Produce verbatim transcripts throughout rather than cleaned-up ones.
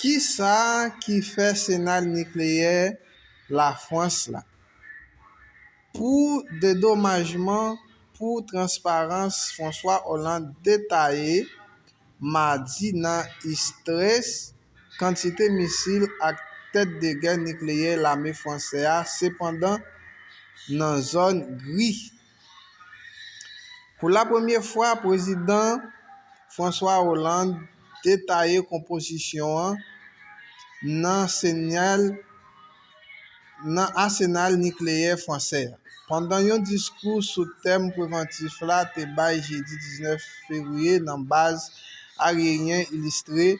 Kisa ki fè senal nikleyè Lafrans la? Pou dedomajman, pou transparans, François Hollande detaye madi nan Istres kantite misil ak tèt de gè nikleyè lame fransè a, sepandan nan zòn gri. Pou lapremye fwa, Prezidan François Hollande detaye konpozisyon an nan senal nan asenal nikleyè fransè a. Pandan yon diskou sou tèm prevantif la te bay jedi diznèf fevriye nan baz ayeyen Ilistre,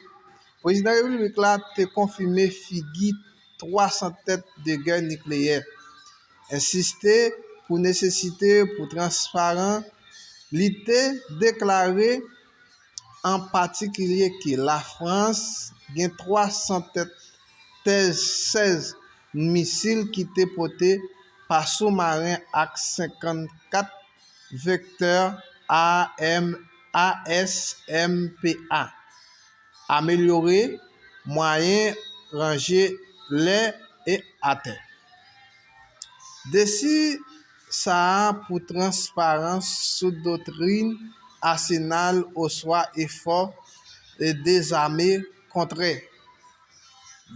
Prezidan Repiblik la te konfime figi twa san tèt de gè nikleyè, ensiste pou nesesite pou transparan. Li te deklare an patikilye ke Lafrans gen twa san tèt, sèz misil ki te pote pa soumaren ak senkannkat vektè A M, A S M P A, amelyore mwayen ranje lè e atè. Desi sa a pou transparans sou doktrin asenal oswa efò e dezame kontrè.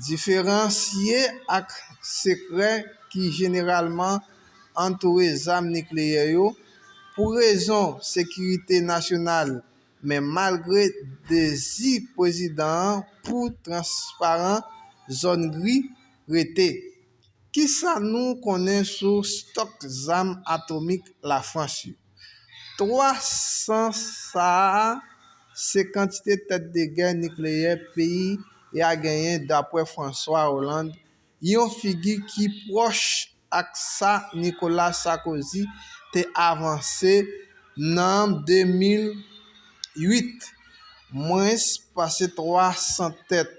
Diferansye ak sekrè ki jeneralman antoure zam nikleyè yo pou rezon sekirite nasyonal, men malgre dezi prezidan an pou transparan zòn gri rete. Kisa nou konnen sou stòk zam atomik Lafrans yo? Twa san sa a se kantite tèt de gè nikleyè peyi a genyen, dapre François Hollande, yon figi ki pwòch ak sa Nicolas Sarkozy te avanse nan de mil uit, mwens pase twa san tèt.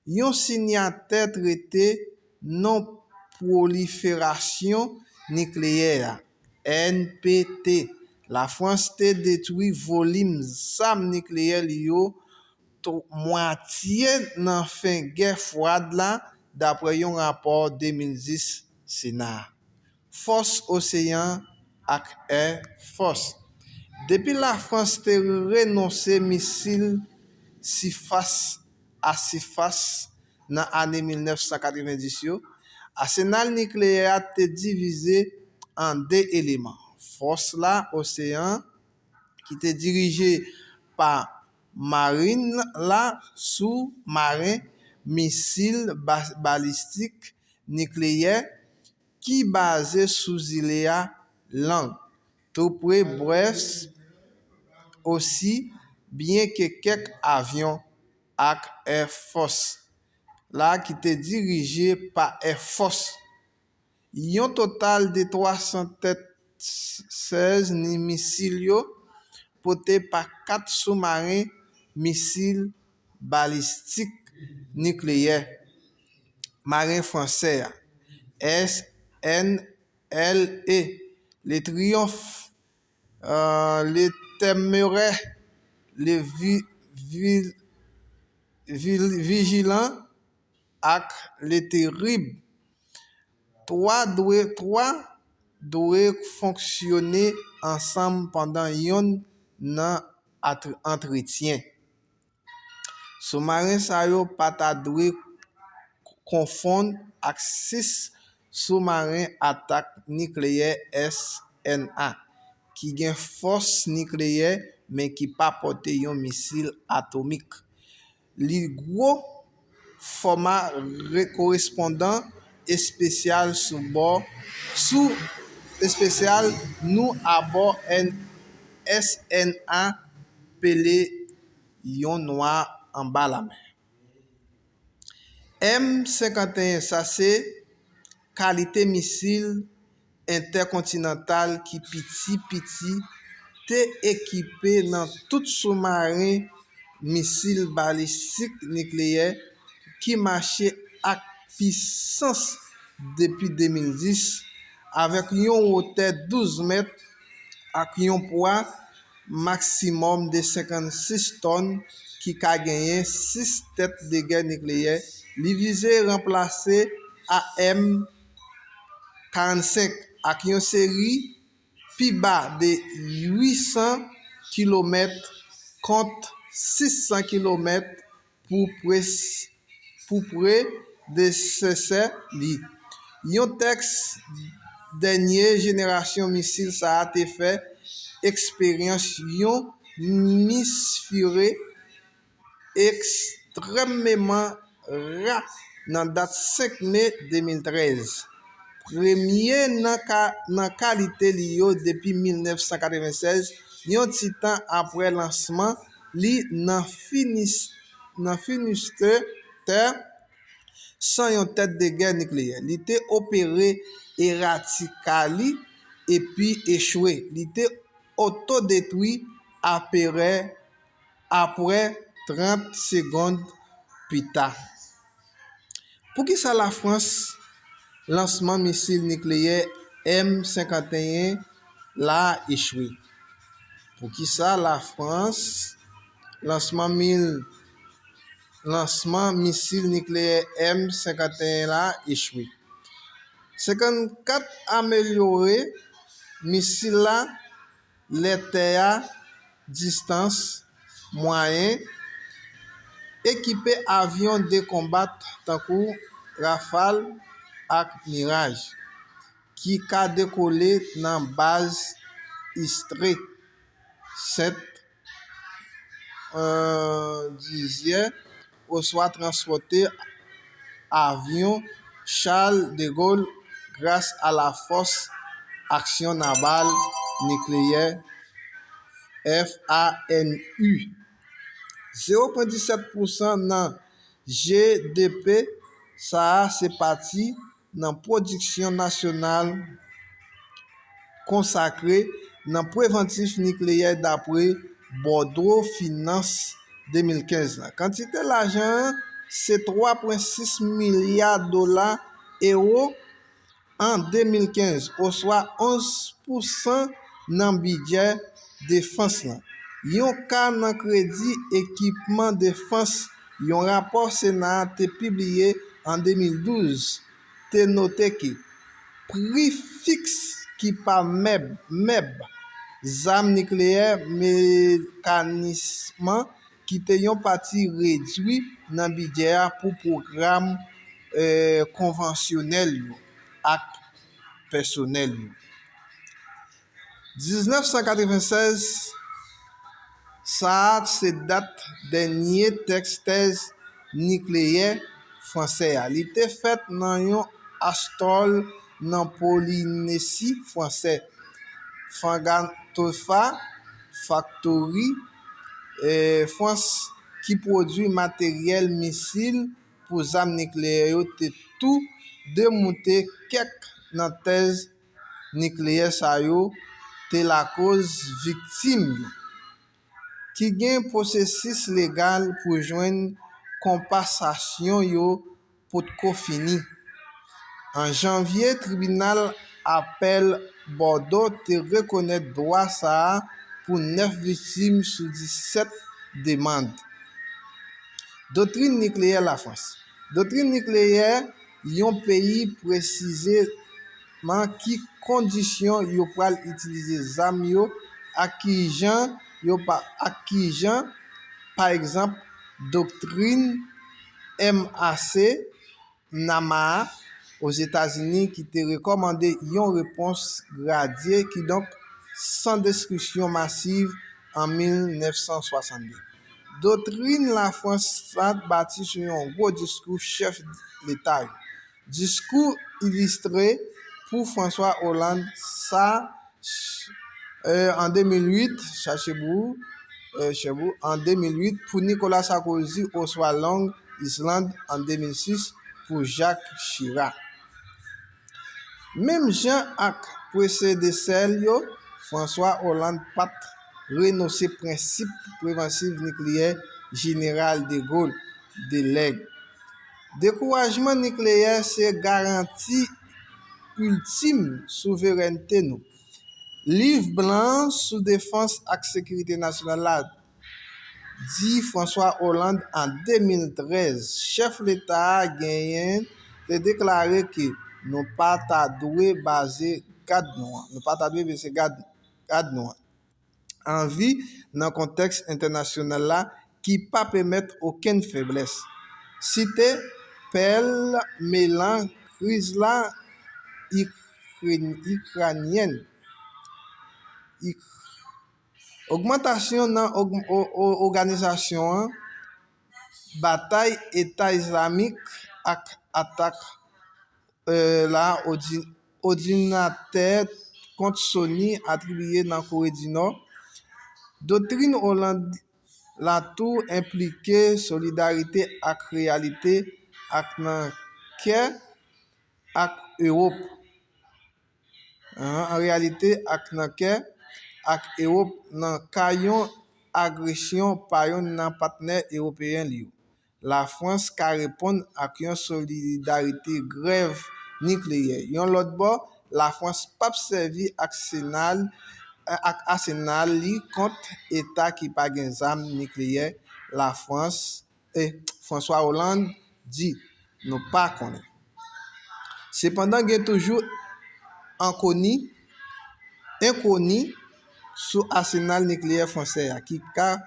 Yon sinyatè trete non-pwoliferasyon nikleyè a, N P T, Lafrans te detwi volim zam nikleyè li yo mwatye nan fen Gè Fwad la, dapre yon rapò de mil dis Sena a. Fòs oseyan ak Air Force. Depi Lafrans te renonse misil sifas a sifas nan ane mil nèf san katrevenndis yo, asenal nikleyè a te divize an de eleman: fòs la oseyan, ki te dirije pa marin la, sou maren, misil ba- balistik nikleyè ki baze sou zile a Lang, tou pre Brest, osi byen ke kèk avyon ak Air Force la ki te dirije pa Air Force. Yon total de twa san tèt sèz ni misil yo pote pa kat soumaren misil balistik nikleyè maren fransè a, S N L E, le Triomphe, euh, le Téméraire, le vi, vi, vi, Vigilant ak le Terrible. Twa dwe, twa dwe fonksyone ansanm pandan yonn nan at- antretyen. Soumaren sa yo pa ta dwe konfonn ak sis soumaren atak nikleyè S N A, ki gen fòs nikleyè men ki pa pote yon misil atomik. Li gwo fòma re- korespondan espesyal sou bò, sou espesyal nou abò N- S N A pele yon nwa anba lamen. M senkanteyen, sa se kalite misil entèkontinantal ki piti piti te ekipe nan tout soumaren misil balistik nikleyè ki mache ak pisans depi de mil dis, avèk yon wotè douz mèt ak yon pwa maksimòm de senkannsis tòn, ki ka genyen sis tèt de gè nikleyè. Li vize ranplase A M karannsenk ak yon seri pi ba de uit san kilomèt kont sis san kilomèt pou pres-, pou predesesè li. Yon tèks dènye jenerasyon misil sa a te fè eksperyans yon misfire ekstrèmeman ra nan dat senk me de mil trèz. Premye nan ka-, nan kalite li yo depi mil nèf san katrevennsèz, yon ti tan apre lansman li nan Finis-, nan Finistè, san yon tèt de gè nikleyè. Li te opere eratika li epi echwe. Li te otodetwi apre, apre trant segonn pita. Poukisa Lafrans lansman misil nikleyè M senkanteyen la echwe? Poukisa Lafrans lansman mil, lansman misil nikleyè M senkanteyen la echwe? Senkannkat amelyore misil la lè tè a distans mwayen, ekipe avyon de konbat tankou Rafale ak Mirage, ki ka dekole nan baz Istres, Sent, euh, Dizyè, oswa transpòte avyon Charles de Gaulle gras a la Fòs Aksyon Nabal Nikleyè, F A N U. Zewo pwen disèt pousan nan G D P sa a se pati nan pwodiksyon nasyonal konsakre nan prevantif nikleyè, dapre Bordeaux Finance de mil kenz la. Kantite lajan an se twa pwen sis milya dola ewo an de mil kenz, oswa onz pousan nan bidjè defans lan. Yon ka nan kredi ekipman defans, yon rapò Sena a te pibliye an de mil douz te note ke pri fiks ki pa mèb, mèb, zam nikleyè, mekanisman ki te yon pati redwi nan bidjè a pou pwogram, eh, konvansyonèl yo ak pèsonèl yo. Diznèf san katrevennsèz, sa a se dat dènye tèks tèz nikleyè fransè a. Li te fèt nan yon astòl nan Polinesi fransè, Fangatofa Factory, eh, Frans, ki pwodui materyèl misil pou zam nikleyè yo, te tou demoute kèk nan tèz nikleyè sa yo te lakoz viktim yo, ki gen pwosesis legal pou jwenn konpansasyon yo potko fini. An janvye, tribinal apèl Bòdo te rekonèt dwa sa a pou nèf viktim sou disèt demann. Doktrin nikleyè Lafrans. Doktrin nikleyè yon peyi presizeman ki kondisyon yo pral itilize zam yo ak ki jan yo pa, ak ki jan, pa egzanp, doktrin M A C, MAC, Ozetazini ki te rekòmande yon repons gradye, kidonk san destriksyon masiv an mil nèf san swasann de. Doktrin Lafrans sa bati sou yon gwo diskou chèf leta yo. Diskou ilistre pou François Hollande sa, eh, an de mil uit, chache bou, eh, chèbou, an de mil uit, pou Nicolas Sarkozy oswa Long Island an de mil sis pou Jacques Chirac. Menm jan ak presedesè l yo, François Hollande pa t renonse prensip prevantif nikleyè Jeneral de Gaulle de lèg. Dekourajman nikleyè se garanti iltim souverènte nou. Liv blan sou defans ak sekirite nasyonal la, di François Hollande an de mil trèz, chèf leta a genyen te deklare ke nou pa ta dwe baze gad nou an. Nou pa ta dwe bese gad, gad nou an. An vi nan kontèks entènasyonal la ki pa pèmèt okenn feblès. Site Pèl Melan, kriz la Ikren- Ikranyèn. Ik- Ogmantasyon nan og- o- o- òganizasyon an, batay Eta Izlamik ak atak eh, la, odi- òdinatè kont Sony atribiye nan Kore di Nò. Doktrin Hollande la tou enplike solidarite ak reyalite ak nan kè ak Ewòp. An reyalite ak nan kè ak Ewòp nan ka yon agresyon pa yonn nan patnè ewopeyen li yo. Lafrans ka reponn ak yon solidarite grèv nikleyè. Yon lòt bò, Lafrans p ap sèvi ak senal, ak asenal li kont eta ki pa gen zam nikleyè. Lafrans, e, François Hollande di, nou pa konnen. Sepandan, gen toujou ankoni, enkoni sou asenal nikleyè fransè a, ki ka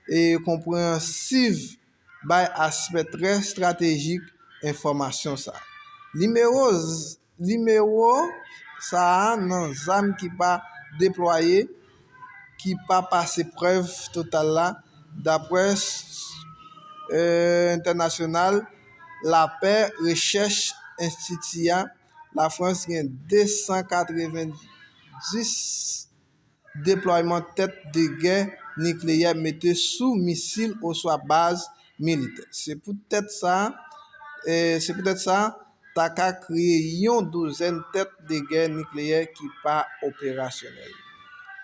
e konpreyansiv bay aspè trè estratejik enfòmasyon sa a. Nimewo, nimewo sa a nan zam ki pa deplwaye, ki pa pase prèv total la, dapre eh, entènasyonal lapè rechèch enstiti a, Lafrans gen de san katrevenndis deplwayman tèt de gè nikleyè mete sou misil oswa baz militè. Se poutèt sa, eh, se poutèt sa, ta ka kreye yon douzèn tèt de gè nikleyè ki pa operasyonèl.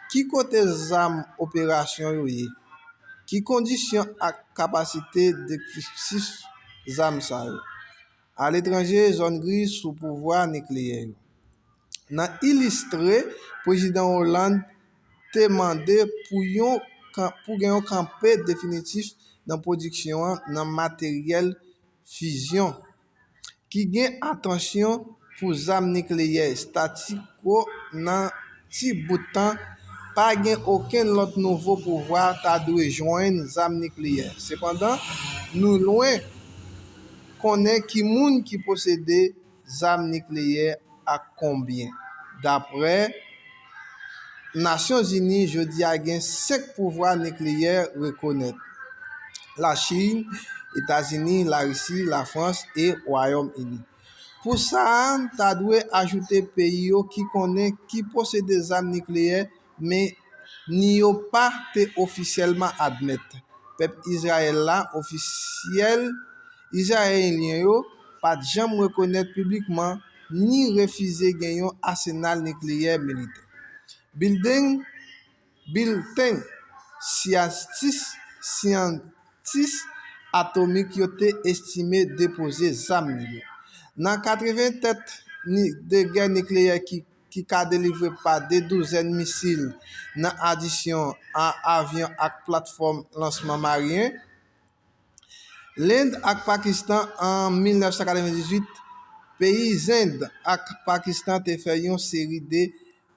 Ki kote zam operasyon yo ye? Ki kondisyon ak kapasite destriktif zam sa yo? Aletranje, zòn gri sou pouvwa nikleyè yo. Nan ilistre, Prezidan Hollande te mande pou yon kan- pou gen yon kanpe definitif nan pwodiksyon an nan materyèl fizyon ki gen atansyon pou zam nikleyè, statu quo nan ti bout tan, pa gen okenn lòt nouvo pouvwa ta dwe jwenn zam nikleyè. Sepandan, nou lwen konnen ki moun ki posede zam nikleyè ak konbyen. Dapre Nasyonzini, jodi a gen senk pouvwa nikleyè rekonèt: Lachin, Etazini, Larisi, Lafrans e Wayòm Ini. Pou sa a, ta dwe ajoute peyi yo ki konnen ki posede zam nikleyè, men ni yo pa te ofisyèlman admèt. Pèp Izrayèl la, ofisyèl izrayelyen yo pa t janm rekonèt piblikman ni refize gen yon asenal nikleyè militè. Bildeng, bilten syantis, syantis atomik yo te estime depoze zam li yo. Nan katreven tèt ni- de gè nikleyè ki, ki ka delivre pa de douzèn misil nan adisyon a avyon ak platfòm lansman maryen, Lend ak Pakistan an mil nèf san katrevendizuit, peyi Zend ak Pakistan te fè yon seri de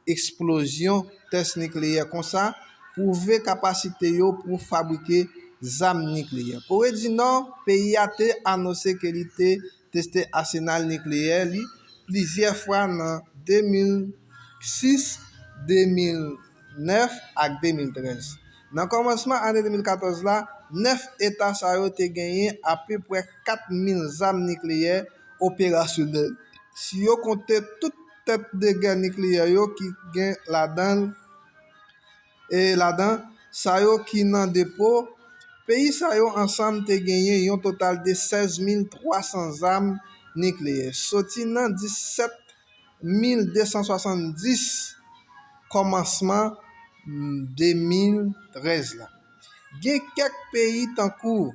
eksplozyon tès nikleyè konsa, pwouve kapasite yo pou fabrike zam nikleyè. Kore di Nò, peyi a te anonse ke li te teste asenal nikleyè li plizyè fwa nan de mil sis, de mil nèf ak de mil trèz. Nan kòmansman ane de mil katòz la, nèf eta sa yo te genyen apeprè kat mil zam nikleyè operasyonèl. Si yo konte tout tèt de gè nikleyè yo ki gen ladan, e ladan sa yo ki nan depo, peyi sa yo ansanm te genyen yon total de sèz mil twa san zam nikleyè, soti nan disèt mil de san swasanndis kòmansman de mil trèz la. Gen kèk peyi tankou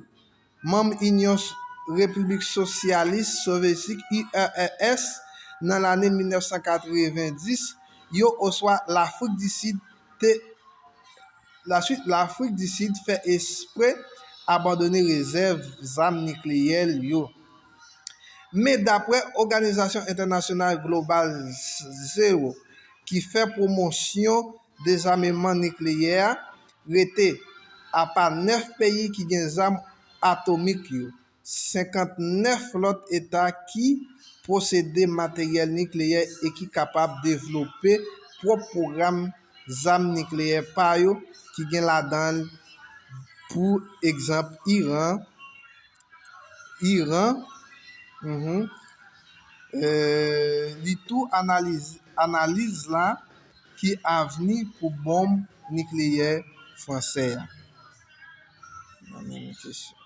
manm Inyon S-, Repiblik Sosyalis Sovyetik, U R S, nan lane mil nèf san katrevendis yo, oswa Lafrik di Sid te, laswit Lafrik di Sid fè espre abandone rezèv zam nikleyè l yo. Men dapre òganizasyon entènasyonal Global Zero, ki fè pwomosyon dezameman nikleyè a, rete apa nèf peyi ki gen zam atomik yo, senkantnèf lòt eta ki posede materyèl nikleyè e ki kapab devlope pwòp pwogram zam nikleyè pa yo, ki gen ladan l, pou egzanp, Iran, Iran, mhm, euh, li tou analiz, analiz la ki avni pou bonm nikleyè fransè a. Nan menm kesyon.